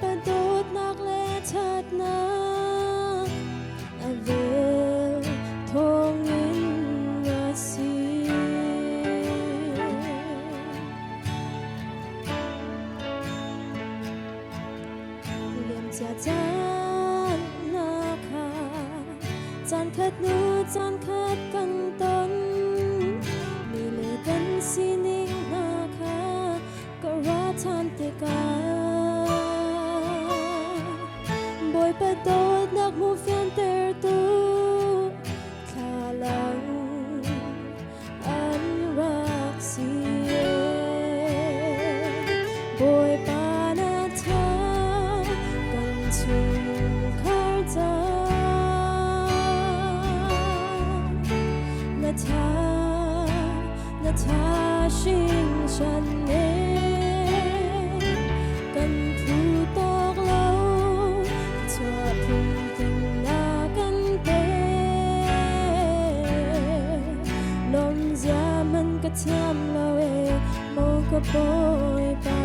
Bawipa dawtnak le ṭhatnak a vel thawngin a si. Liamcia caan hna kha caan khat hnu caan khat kan ton mi le kan sining hna kha ka ruah ṭhan tikah Bawipa dawtnak hmu fiantertu thlalang an rak si. Bawipa na ṭha kan chungkhar ca na ṭha na ṭha hringhran e kan phu tawk lo chuah phung tling na kan pe lawm zia man ka thiam lo e maw ka bawipa.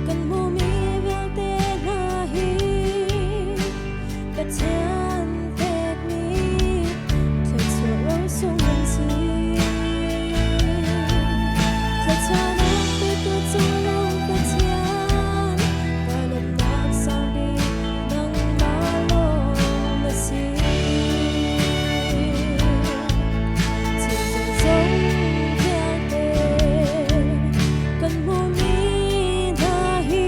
Kan hmuhmi vialte hna hi Pathian pekmi thluachuah rosung an si. Thluachuahnak petu cunglung Pathian, ka lawmhnak sang bik nangmah lawng na si. Thil zeizong vialte kan hmuhmi hna hi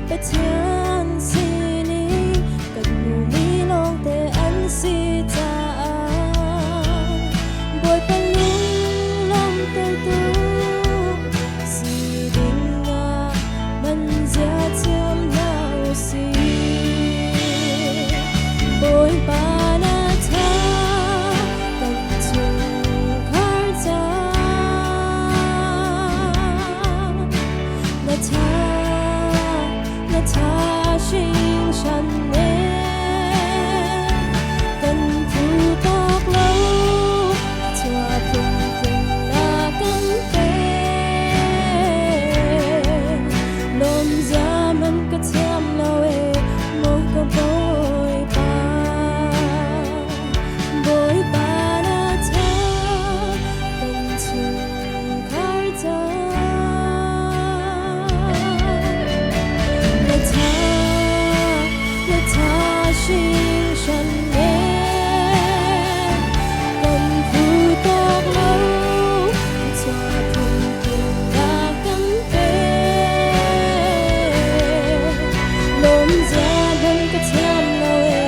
Pathian sinin kan hmuhmi lawngte an si caah Bawipa lunglawmhtertu si dingah man zia thiam hna u sih. Bawipa na tha kan chungkhar ca na tha na tha hringhran e kan phu tawk lo chuah phungtling na kan pe lawm zia man ka thiam lo e maw ka Bawipa Bawipa na tha kan chungkhar ca na tha na tha hringhran e kan phu tawk lo chuah phungtling na kan pe lawm zia nan ka thiam lo e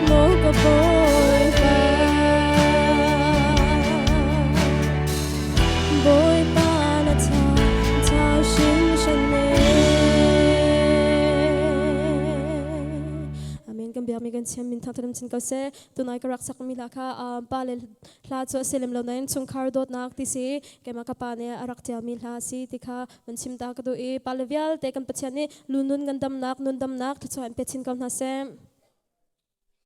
maw ka Bawipa Bawipa na tha tha hringhran e Amen kan biakmi kan thiam min thangthat chin ko seh tunai ka rak sakmi hla kha pa le hla cu a si lem lo nain chungkhar dawtnak ti si keimah ka pa nih a rak tialmi hla a si ti kha van chim ta ka duh i pa le vialte kan Pathian nih lunun ngandamnak nun damnak thluachuah in pe chin ko hna seh.